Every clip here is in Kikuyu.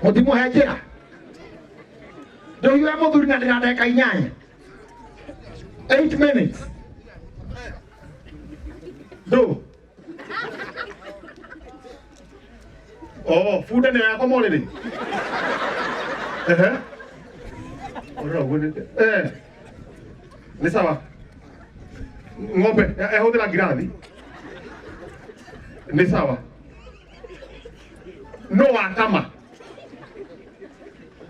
Mũtimũhe njĩra. Ndoiwe mũthuri na ndĩna ndagĩka 8. 8 minutes. Ndũ. Oh, bunda nĩ yakoma ũrĩrĩ. Ehe. Ũrora ũguo nĩ eh. Nĩ sawa. Ng'ombe ehũthĩra ngirathi. Nĩ sawa. No wakama.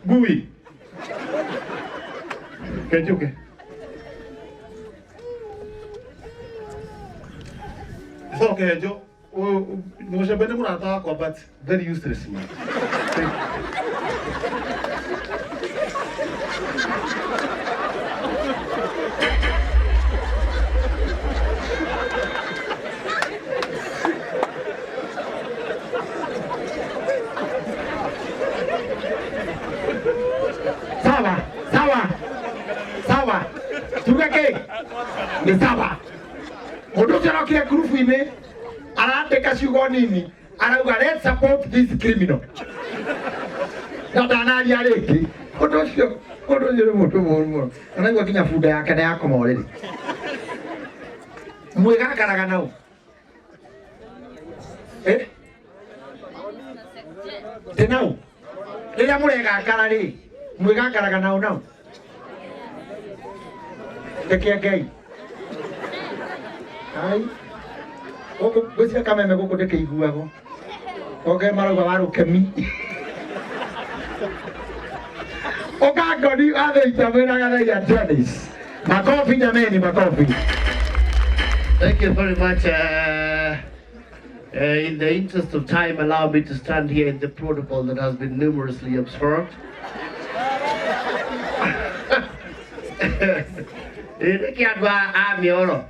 Ngui. Kenjuke. Coke njo mũcembe nĩ mũrata wakwa but very useless man. Thank you. Sawa, sawa, sawa. Tuge kĩ? Nĩ sawa. Mũndũ ũcio arokire ngurubu-inĩ arandĩka ciugo nini arauga let's support this criminal. Na ndanaria rĩngĩ. Ũndũ ũcio nĩ mũndũ mũũru mũno. Anaigua nginya bunda yake nĩ yakoma ũrĩrĩ. Mwĩgangaraga nau. Eh? Ndĩ nau. Rĩrĩa mũregangara rĩ, mwĩgangaraga nao nau. Reke Ngai. Ai. Gũkũ ngwĩciria kameme gũkũ ndĩkĩiguagwo. Oke marauga wa rũkemi. Ũkangoni athĩita mwĩna Gathaia Dennis. Makofi jameni, makofi. Thank you very much. In the interest of time, allow me to stand here in the protocol that has been numerously observed. Nĩkĩ andũ a mĩoro?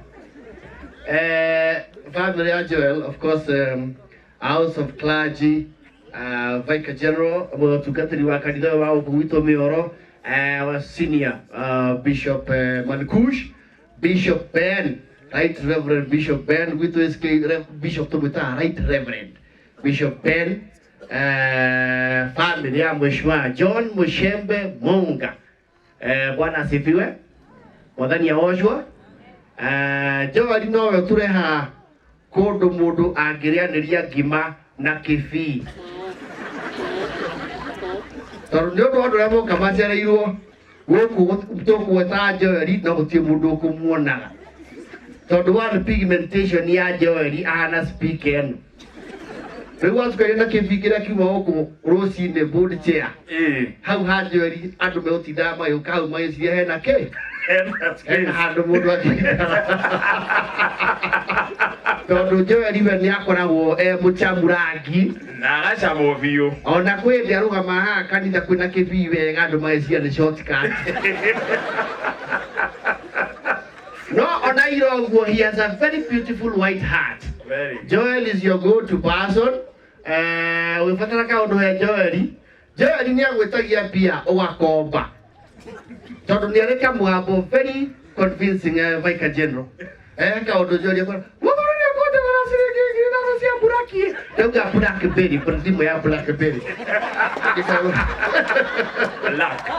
Family ya Joel, of course, House of Clergy, Vicar General, mũtungatĩri wa kanitha ũyũ wa gũkũ gwitũ Mĩoro, wa senior Bishop Mankush, Bishop Ben, Right Reverend Bishop Ben, gwitũ SK Bishop tũmwĩtaga Right Reverend Bishop Ben, family ya Mheshimiwa John Mushembe Munga. Bwana asifiwe. Mwathani aocwo. Joel nowe ũtũrehaga kũndũ mũndũ angĩrĩanĩria ngima na kĩbii. Tondũ nĩ ũndũ wa andũ arĩa moka macereirwo gũkũ tũkũgwetaga Joel no gũtirĩ mũndũ ũkũmuonaga. Tondũ one pigmentation ya Joel ahana speaker ĩno. Rĩu watukanio na kĩbii kĩrĩa kiuma gũkũ rũcinĩ board chair. Hau ha Joel andũ megũtindaga magĩũka hau magĩciria hena kĩ? Hena handũ mũndũ angĩikara. Tondũ Joel we nĩ akoragwo e mũcamu rangi. Na agacamwo biũ. Ona kwĩ hĩndĩ arũgama haha kanitha kwĩna kĩbii wega andũ magĩciria nĩ shortcut. No ona ira ũguo he has a very beautiful white heart. Very. Joel is your go-to person. Ũgĩbatara kaũndũ he Joel. Joel nĩ agwĩtagia mbia ũgakomba. Tondũ nĩ arĩ kamũgambo very convincing, Vicar General. Kaũndũ Joel akora, mũthuri nĩ ekũnjagĩra ciringi 5,000 cia mburaki. Ndauga Blackberry, thimũ ya Blackberry. Black.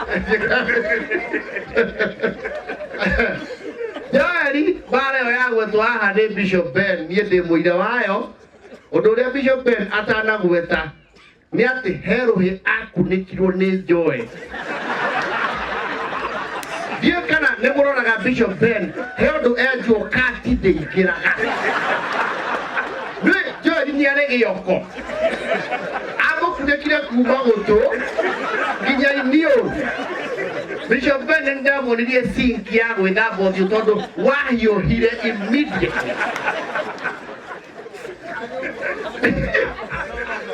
Joel, mbara ĩyo ya gwetwo haha nĩ Bishop Ben, niĩ ndĩ mũira wayo. Ũndũ ũrĩa Bishop Ben atanagweta nĩ atĩ he rũhĩ akunĩkirwo nĩ Joel. Ndiũĩ kana nĩ mũroraga Bishop Ben, he ũndũ enjwo kati ndĩingĩraga. Nĩ Joel nĩ arĩ gĩoko. Amũkunĩkire kuma gũtũ nginya iniũrũ. Bishop Ben nĩ ndamuonirie sink ya gwĩthamba ũthiũ tondũ wahiũhire immediately.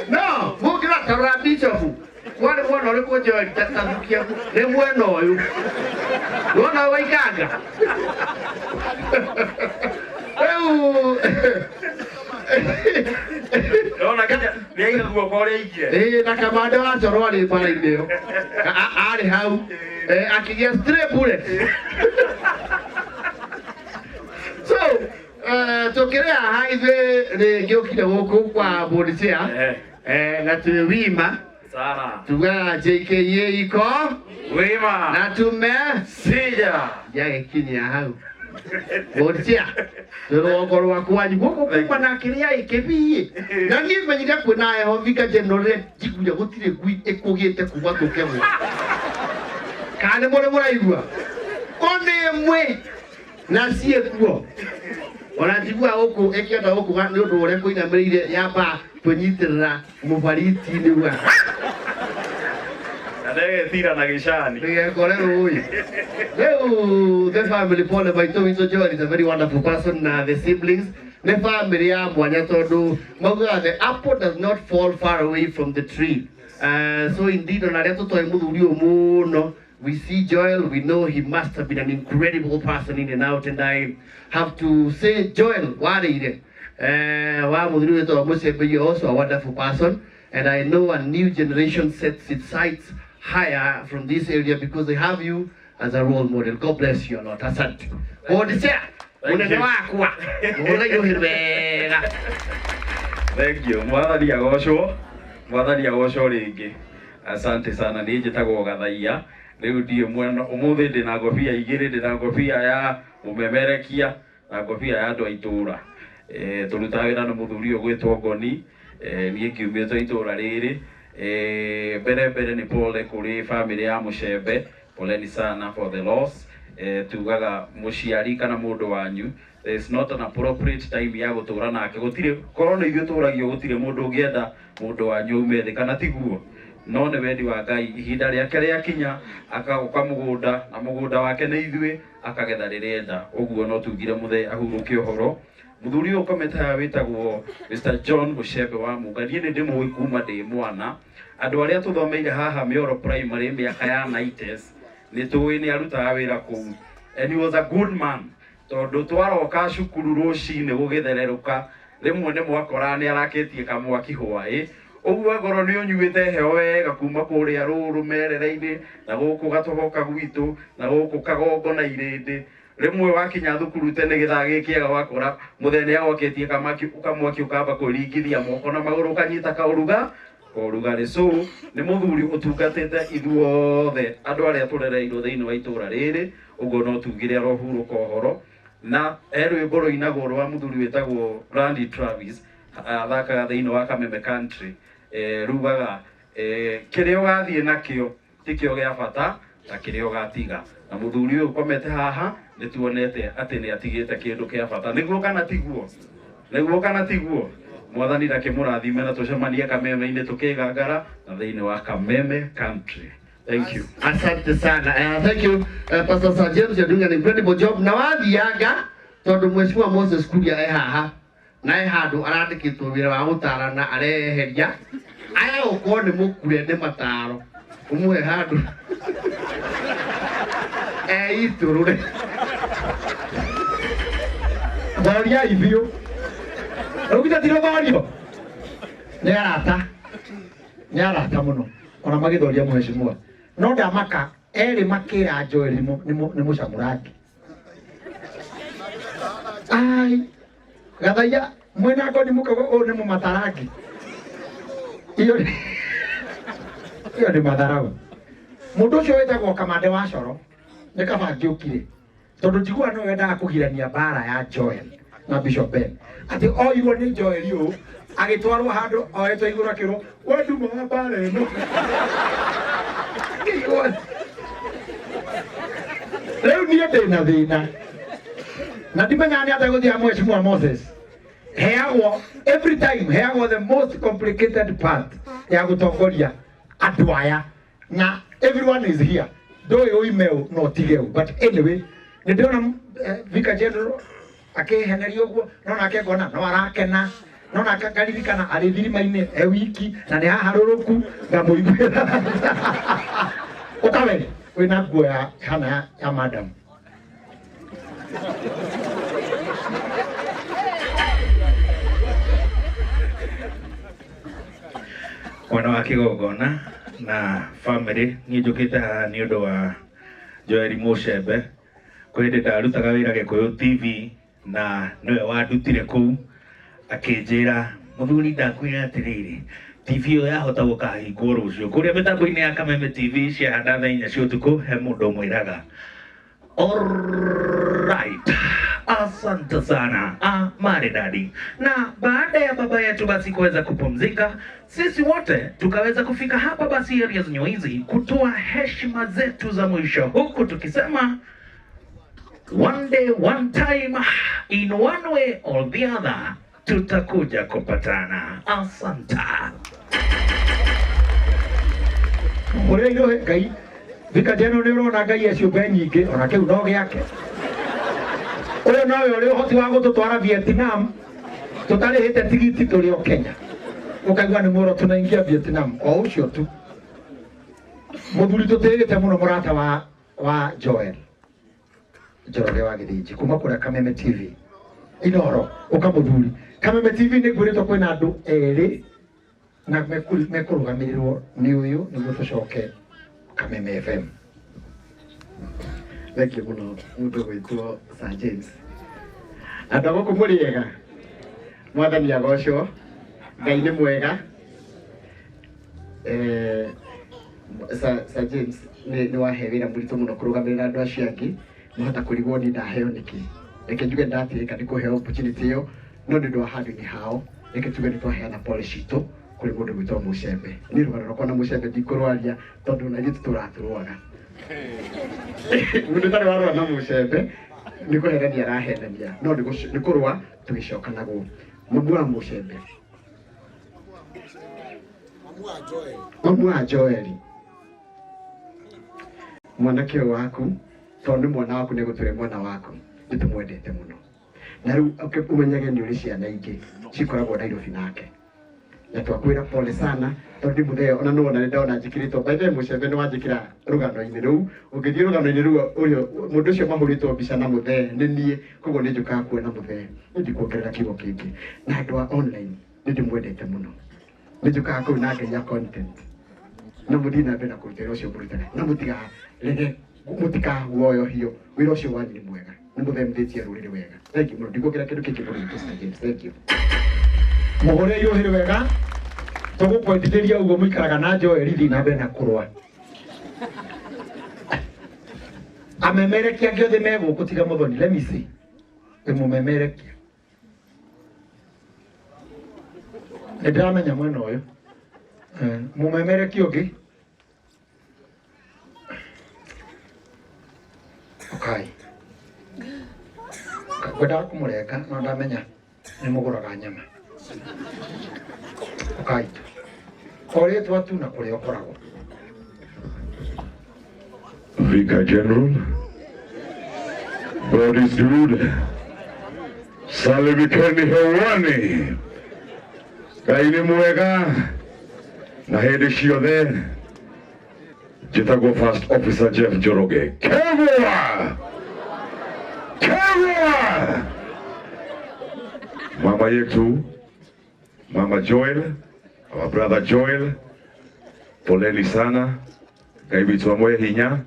No, mũngĩra tarora Bishop, warĩ mwena ũrĩkũ Joel tathukia nĩ mwena ũyũ. Wona ũyũ waikanga. Rĩu Ndona nginya nĩ aiga guoko ũrĩa aigire. Ĩĩ, na kamanda wa coro arĩ bara-inĩ ĩyo. Arĩ hau. Akĩgĩa stray bullet. So, tũkĩrĩ haha ithuĩ rĩngĩ ũkire gũkũ kwa board chair. Na twĩ wima. Sana. Tugaga JKA iko Wima. na tume Sija. yagĩkinyia hau gũtia rũgongo rwaku wanyu gũkũ kuma na kĩrĩa ĩkĩbiĩ na niĩ menyire kwĩna heho Vicar General njiguire gũtirĩ ngui ĩkũgĩte kuma tũke gũkũ kana nĩ mũrĩ mũraigua ona ĩmwe na ciĩkuo ona njiguaga gũkũ ĩkĩenda gũkũ nĩ ũndũ ũrĩa kũinamĩrĩire yamba kwĩnyitĩrĩra mũbariti-inĩ wa Na ndegethira na gĩcani. Nigekore rũĩ. Rĩu the family pole maitũ witũ Joel is a very wonderful person na the siblings nĩ family ya mwanya tondũ maugaga the apple does not fall far away from the tree. So indeed ona arĩa tũtoĩ mũthuri ũyũ mũno, we see Joel, we know he must have been an incredible person in and out, and I have to say Joel warĩire wa mũthuri wĩtagwo Mũcembe, you are also a wonderful person, and I know a new generation sets its sights higher from this area because they have you as a role model. God bless you a lot. Asante. Board chair, Thank munene you. wakwa. Mũraiyũhĩ wega. Thank you. Mwathani agocwo. Mwathani agocwo rĩngĩ. Asante sana. Niĩ njĩtagwo Gathaiya. Rĩu ndiĩ mwena ũmũthĩ ndĩna ngobia igĩrĩ, ndĩna ngobia ya mũmemerekia na ngobia ya andũ a itũũra. Tũrutaga wĩra na mũthuri ũyũ gwĩtwo Ngoni. Niĩ ngiumĩte itũũra rĩrĩ. Mbere mbere nĩ pole kũrĩ family ya Mũcembe. Poleni sana for the loss. Tugaga mũciari kana mũndũ wanyu there is not an appropriate time ya gũtũra nake gũtirĩ korwo nĩ ithuĩ tũragio gũtirĩ mũndũ ũngĩenda mũndũ wanyu aume thĩ kana tiguo no nĩ wendi wa Ngai ihinda rĩake rĩakinya akagoka mũgũnda na mũgũnda wake nĩ ithuĩ akagetha rĩrĩa ũguo no tugire mũthee ahurũke ũhoro mũthuri ũyũ ũkomete haha wĩtagwo Mr John Mũcembe wa Mũnga niĩ nĩ ndĩmũĩ kuma ndĩ mwana andũ arĩa tũthomeire haha Mĩoro Primary mĩaka ya 90s nĩ tũĩ nĩ arutaga wĩra kũu and he was a good man tondũ twaroka cukuru rũcinĩ gũgĩthererũka rĩmwe nĩ mwakora nĩ arakĩtie kamwaki hwaĩ ũguo angorwo nĩ ũnyuĩte heho wega kuma kũrĩa rũrũ merere-inĩ na gũkũ gatogoka gwitũ na gũkũ kagongo na irĩndĩ rĩmwe wakinya thukuru tene gĩthaa gĩkĩega wakora mũthee nĩ agwakĩtie kamwaki ũkamba kwĩringithia moko na magũrũ ũkanyita kaũruga korugarĩ so nĩ mũthuri ũtungatĩte ithuothe andũ arĩa tũrereirwo thĩinĩ wa itũũra rĩrĩ ũguo no tugire arohurũka ũhoro na he rwĩmbo rũinagwo rwa mũthuri wĩtagwo Randy Travis athakaga thĩinĩ wa Kameme Country rugaga kĩrĩa ũgathiĩ nakĩo tikĩo gĩa bata ta kĩrĩa ũgatiga na mũthuri ũyũ ũkomete haha nĩ tuonete atĩ nĩ atigĩte kĩndũ kĩa bata nĩguo kana tiguo nĩguo kana tiguo mwathani ndakĩmũrathime na tũcemanie kameme-inĩ tũkĩgangara na thĩinĩ wa Kameme Country. Thank you. Asante sana. Thank you, Pastor Sir James, you're doing an incredible job. Na wathianga tondũ Mheshimiwa Moses Kuria e haha na e handũ arandĩkĩtwo wĩra wa gũtarana areheria aya gũkorwo nĩ mũkure nĩ mataro ũmũhe handũ eitũrũre Thoria biũ rĩu githĩ ti rũthorio nĩ arata nĩ arata mũno ona magĩthoria mheshimiwa no ndamaka erĩ makĩra Joel nĩ mũcamũrangi ai Gathaiya mwĩna ngoni mũkauga ũyũ nĩ mũmatarangi iyo iyo nĩ matharau mũndũ ũcio wĩtagwo Kamande wa Coro nĩ kaba angĩũkire tondũ njiguaga no wendaga kũgirania mbara ya Joel na Bishop Ben atĩ oirwo nĩ Joel ũũ agĩtwarwo handũ oetwo igũrũ akĩrwo we nduma wa mbara ĩno Ngĩigua rĩu niĩ ndĩna thĩna na ndimenyaga nĩ atĩa gũthiaga Mheshimiwa Moses heagwo every time heagwo the most complicated part ya gũtongoria andũ aya na everyone is here ndũĩ ũime ũ no ũtige ũ but anyway nĩ ndĩrona Vicar General akĩheneria ũguo no nake ngona no arakena no nake ngaririkana arĩ thirima-inĩ e wiki na nĩ haharũrũku ngamũiguĩra ũkawe wĩna nguo ya hana ya madam Mwana wa kĩgongona na family niĩ njũkĩte haha nĩ ũndũ wa Joel Mũcembe kwĩ hĩndĩ ndarutaga wĩra Gĩkũyũ TV na nĩwe wandutire kũu akĩnjĩra mũthuri ndakwĩra atĩrĩrĩ TV ĩyo yahota gũkahingwo rũciũ kũrĩa mĩtambo-inĩ ya Kameme TV ciahanda thaa 4 cia ũtukũ he mũndũ ũmwĩraga Alright. Asante sana. Maridadi. Na baada ya baba yetu basi kuweza kupumzika, sisi wote tukaweza kufika hapa basi areas Nyuizi kutoa heshima zetu za mwisho, huku tukisema one day, one time, in one way or the other, tutakuja kupatana. Asante. Ũrĩa irohe Ngai Thika jeno nĩ ũrona Ngai e ciũmbe nyingĩ ona kĩu no gĩake. Ũyũ nowe ũrĩ ũhoti wa gũtũtwara Vietnam tũtarĩhĩte tigiti tũrĩ o Kenya. Ũkaigua nĩ mũro tunaingia Vietnam o ũcio tu. Mũthuri tũtĩĩte mũno mũrata wa Joel Njoroge wa Gĩthĩnji kuma kũrĩa Kameme TV. Inoro ũka mũthuri. Kameme TV nĩ ngwĩrĩtwo kwĩna andũ erĩ na mekũrũgamĩrĩrwo nĩ ũyũ nĩguo tũcoke Kameme FM. Thank you muno mundu gwitwo Sir James. Andũ a gũkũ mũrĩ ega, mwathani agocwo, Ngai nĩ mwega. Sir James nĩ wahe wĩra mũritũ mũno kũrũgamĩrĩra andũ acio angĩ, mahota kũrigwo ni ndaheo nĩkĩ. Reke njuge ndatĩĩka nĩ kũheo opportunity ĩyo, no nĩ ũndũ wa handũ-inĩ hao, reke tuge nĩ twaheana pole citũ kũrĩ mũndũ gwĩtwo Mũcembe. Niĩ rũgano rwakwa na Mũcembe ndikũrwaria tondũ na ithuĩ tũtũratũrwaga. Mũndũ ũtarĩ warũa na Mũcembe nĩ kũhenania arahenania, no nĩ kũrũa tũgĩcokanagwo. Mamu wa Mũcembe, mamu wa Joeli, mwanake ũyũ waku tondũ nĩ mwana waku nĩ gũtũre mwana waku, nĩ tũmwendete mũno. Na rĩu ũmenyage nĩ ũrĩ ciana ingĩ cikoragwo Nairobi nake. Na twakwĩra pole sana tondũ nĩ mũthee ona nĩwona nĩ ndona njĩkĩrĩtwo. By the way, Mũcembe nĩ wanjĩkĩra rũgano-inĩ rũu. Ũngĩthiĩ rũgano-inĩ rũu ũrĩa mũndũ ũcio mahũrĩtwo mbica na mũthee nĩ niĩ, koguo nĩ njũkaga kuona mũthee. Nĩ ndikuongerera kiugo kĩngĩ. Na andũ a online nĩ ndĩmwendete mũno. Nĩ njũkaga kũu na ngai ya content. Na mũthiĩ na mbere na kũruta wĩra ũcio mũrutaga. Na mũtikarege, mũtikaguoyohio. Wĩra ũcio wanyu nĩ mwega. Nĩ mũthemithĩtie rũrĩrĩ wega. Thank you mũno. Ndikuongerera kĩndũ kĩngĩ mũno, Sir James. Thank you. Mũhũre iũhĩrĩ wega tũgũkwendithĩria ũguo mũikaraga na Joel thiĩ na mbere na kũrũa. Amemerekia angĩ othe me gũkũ tiga Mũthoni. Let me see. Wĩ mũmemerekia. Nĩ ndĩramenya mwena ũyũ. Mũmemerekia ũngĩ. Okay. Ngwendaga kũmũrenga no ndamenya nĩ mũgũraga nyama. Ũkai tu. O rĩtwa tu na kũrĩa ũkoragwo. Vicar General, God is good. Salimikeni hewani. Ngai nĩ mwega na hĩndĩ ciothe. Njĩtagwo First Officer Jeff Njoroge. Kegwa! Kegwa! Mama yetu, Mama Joel, our brother Joel, poleni sana. Ngai witũ amũhe hinya.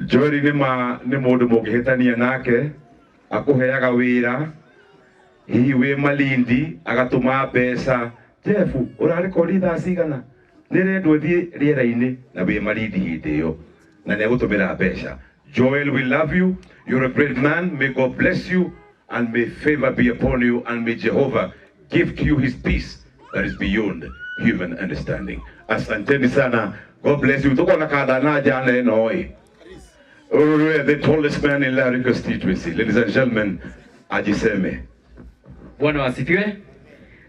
Joel nĩ ma nĩ mũndũ mũngĩhĩtania nake, akũheaga wĩra, hihi wĩ Malindi agatũma mbeca. Jeff, ũrarekodi thaa cigana? Nĩrendwo thiĩ rĩera-inĩ na wĩ Malindi hĩndĩ ĩyo na nĩegũtũmĩra mbeca. Joel, we love you. You're a great man. May God bless you and may favor be upon you and may Jehovah give to you his peace that is beyond human understanding. Asanteni sana. God bless you. Tuko na kada na jana ĩno ĩ. The tallest man in Lari constituency. Ladies and gentlemen, ajiseme. Bwana wasifiwe.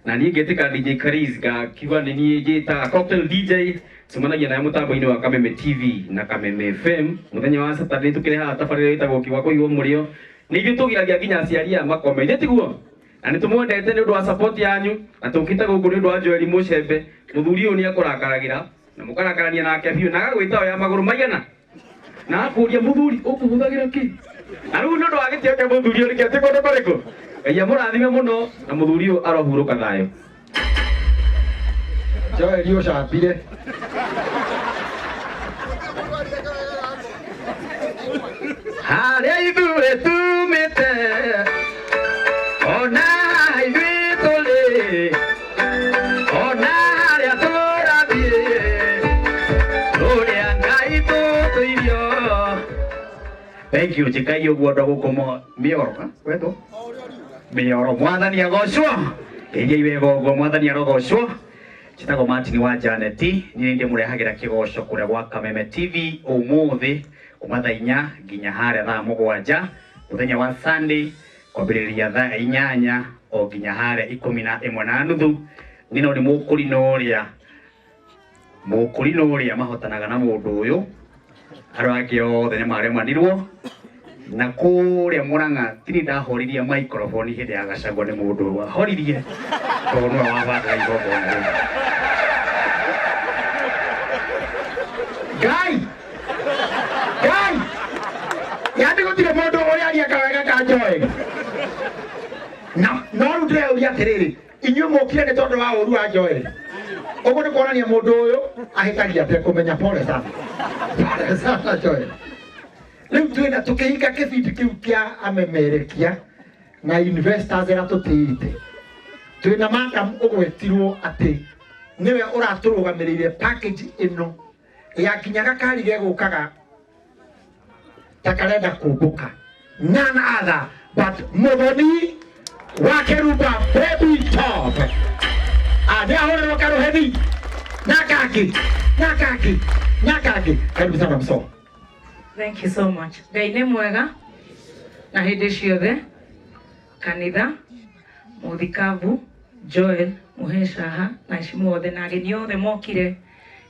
Na niĩ ngĩtĩka DJ Kariz ngakiuga nĩ niĩ njĩtaga Cocktail DJ cemanagia naye mũtambo-inĩ wa Kameme TV na Kameme FM mũthenya wa Saturday tũkĩrehaga tabarĩra ĩtagwo Kiugo Kũigwo Mũrĩo. Nĩ ithuĩ tũgiragia nginya aciari aya makome, ithuĩ tiguo? Na nĩ tũmwendete nĩ ũndũ wa support yanyu na tũkĩte gũkũ nĩ ũndũ wa Joel Mũcembe. Mũthuri ũyũ nĩ akũrakaragĩra na mũkarakarania nake biũ na agagwĩta ya magũrũ maigana na akũria mũthuri ũkũhũthagĩra kĩ? Na rĩu nĩ ũndũ wa gĩtĩo kĩa mũthuri ũyũ nĩkĩo atĩ kũndũ kũrĩkũ? Ngai amũrathime mũno na mũthuri ũyũ arohurũka thayũ. Joel ũcambire. Harĩa ithuĩ tumĩte ona ithuĩ tũrĩ o Kũrĩa Ngai tũtũirio. Thank you njikai ũguo andũ a gũkũ mĩoro wetwo mĩoro. Mwathani agocwo. Geithiai wega ũguo, mwathani arogocwo. Njĩtagwo Martin wa Janet, niĩ ndĩmũrehagĩra kĩgoco kũrĩa gwa Kameme TV ũmũthĩ kuma thaa 4 nginya harĩa thaa 7, mũthenya wa Sunday kwambĩrĩria thaa 8 o nginya harĩa 11:30. Niĩ no nĩ mũkũrinũ ũrĩa mũkũrinũ ũrĩa mahotanaga na mũndũ ũyũ, andũ angĩ othe nĩ maremanirwo. Na kũrĩa Murang'a tini ndahoririe microphone hĩndĩ ya Gachagua, nĩ mũndũ ũyũ wahoririe tondũ nĩwe wabangaga igongona rĩu. Ngai Ngai yani gũtirĩ mũndũ ũrĩa aria kawega ka Joel. Na no rĩu ndĩreyũria atĩrĩrĩ, inyuĩ mũkire nĩ tondũ wa ũru wa Joel? Ũguo nĩ kuonania mũndũ ũyũ ahĩtagia atekũmenya. Pole sana, pole sana Joel. Rĩu twĩna tũkĩhinga kĩbindi kĩu kĩa amemerekia na investors ĩrĩa tũtĩĩte, twĩna madam ũgwetirwo atĩ nĩwe ũratũrũgamĩrĩire package ĩno ya nginya gakari gegũkaga ta karenda kũmbũka, none other but Muthoni wa Kĩrumba, Baby Top. Nĩ ahũrĩrwo karũheni na kangĩ na kangĩ na kangĩ. Karibu sana mso. Thank you so much. Ngai nĩ mwega na hĩndĩ ciothe. Kanitha, mũthikabu Joel Mũhecaha na acimu othe na ageni othe mokire,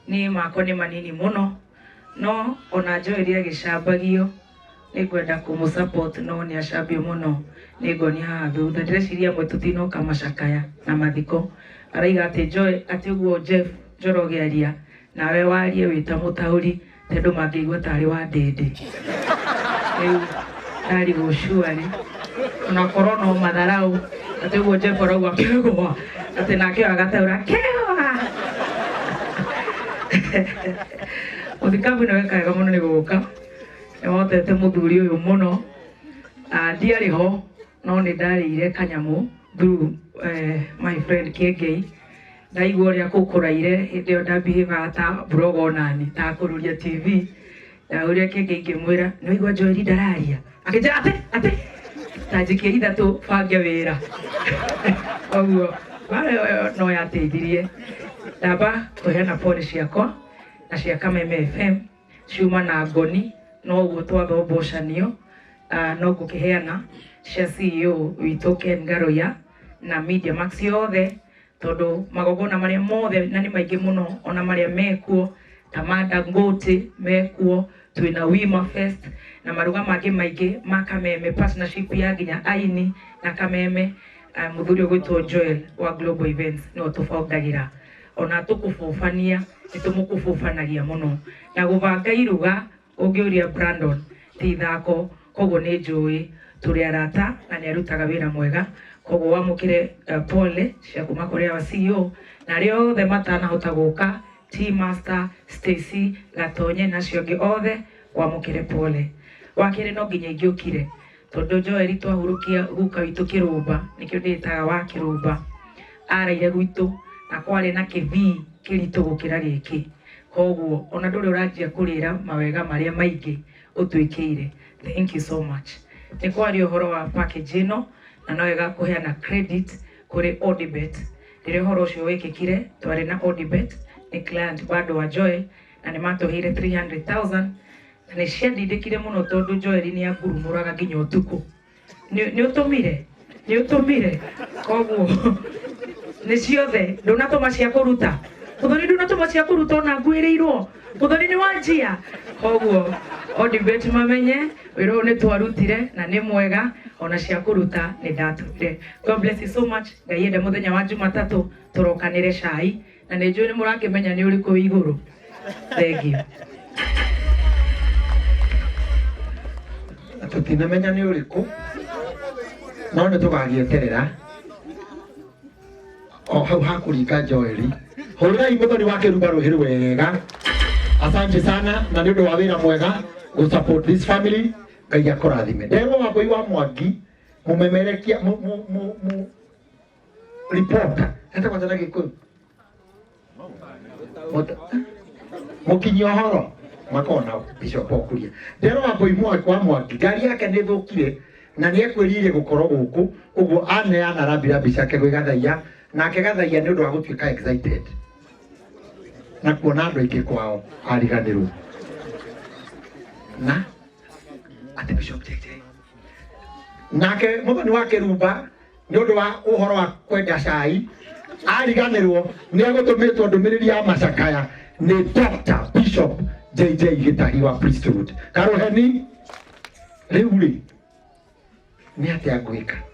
niĩ makwa nĩ manini mũno, no ona Joel agĩcambagio nĩ ngwenda kũmũ support, no nĩ acambio mũno nĩ ngoni haha thutha. Ndĩreciria amwe tũtinoka macakaya na mathiko. Araiga atĩ Joel atĩ ũguo Jeff Njoroge aria nawe warie wĩ ta mũtaũri, tondũ mangĩigua tarĩ wa ndĩndĩ. Rĩu ndarigwo surely onakorwo no matharau atĩ ũguo Jeff arauga kĩgwa, atĩ nake ũyũ agataũra kĩgwa. Mũthikabu nĩ weka wega mũno nĩ gũka, nĩ wotete mũthuri ũyũ mũno. Ndiarĩ ho no nĩ ndarĩire kanyamũ through my friend Kĩengei. Ndaigua ũrĩa kũkũraire hĩndĩ ĩyo ndambihaga ta blog onani ta kũrũria TV. Ndahũrire Kĩengei ngĩmwĩra, nĩ waigua Joel ndararia? Akĩnjĩra atĩ atĩ ta njikie ithatũ bange wĩra. Koguo mbara ĩyo no yateithirie. Ndamba kũheana pole ciakwa na cia Kameme FM ciuma na ngoni, no ũguo twathombũcanio, no ngũkĩheana cia CEO witũ Ken Ngaroia na Media Max yothe, tondũ magongona marĩa mothe na nĩ maingĩ mũno, ona marĩa mekuo ta ma Dangote mekuo, twĩna Wima Fest na maruga mangĩ maingĩ ma Kameme, partnership ya nginya aini na Kameme. Mũthuri ũgwĩtwo Joel wa Global Events nĩwe tũbangagĩra, ona tũkũbũbania nĩ tũmũkũbũbanagia mũno na gũbanga iruga. Ũngĩũria Brandon ti ithako, koguo nĩ njũĩ tũrĩ arata na nĩ arutaga wĩra mwega. Koguo wamũkĩre pole cia kuma kũrĩ our CEO na arĩa othe matanahota gũka, T Master, Stacy Gatonye na acio angĩ othe, wamũkĩre pole. Wa kerĩ, no nginya ingĩũkire tondũ Joel twahurũkia guka witũ Kĩrũmba, nĩkĩo ndĩĩtaga wa Kĩrũmba, araire gwitũ na kwarĩ na kĩthii kĩritũ gũkĩra gĩkĩ. Koguo ona ndũrĩ ũranjia kũrĩra mawega marĩa maingĩ ũtwĩkĩire. Thank you so much. Nĩ kwaria ũhoro wa package ĩno na no wega kũheana credit kũrĩ Odibet. Rĩrĩa ũhoro ũcio wĩkĩkire twarĩ na Odibet, nĩ client bado wa Joel, na nĩ matũheire 300,000 na nĩ ciandindĩkire mũno tondũ Joel nĩ angurumũraga nginya ũtukũ, nĩ ũtũmire, nĩ ũtũmire. Koguo nĩ ciothe ndũnatũma cia kũruta mũthoni, ndũnatũma cia kũruta ona ngwĩrĩirwo mũthoni nĩ wanjia. Koguo Odibet mamenye wĩra ũyũ nĩ twarutire na nĩ mwega, ona cia kũruta nĩ ndatũmire. God bless you so much. Ngai ende mũthenya wa Jumatatũ tũrokanĩre cai, na nĩ njũĩ nĩ mũrakĩmenya nĩ ũrĩkũ wĩ igũrũ. Thank you. Tũtinamenya nĩ ũrĩkũ, no nĩ tũgagĩeterera o hau hakũringa Joeli. Hũrĩrai mũthoni wa Kĩrumba rũhĩ wega. Asante sana na nĩ ũndũ wa wĩra mwega gũ support this family. Ngai akũrathime. Nderwo Wambui wa Mwangi mũmemerekia mu mu mu mu reporter etagwo atĩa na Gĩkũyũ? Mũkinyia ũhoro makona Bishop Okuria. Ndero wa Mbui kwa Mwangi ngari yake nĩ thũkire na nĩ ekwĩrire gũkorwo gũkũ ũguo aneana rambirambi ciake gwĩ Gathaiya, nake Gathaiya nĩ ũndũ wa gũtuĩka excited na kuona andũ aingĩ kwao ariganĩrwo na atĩ Bishop JJ. Nake Mũthoni wa Kĩrumba nĩ ũndũ wa ũhoro wa kwenda cai ariganĩrwo nĩ egũtũmĩtwo ndũmĩrĩri ya macakaya nĩ Dr. Bishop JJ Gĩtahi wa Priesthood. Karũheni rĩu rĩ nĩ atĩa ngwĩka?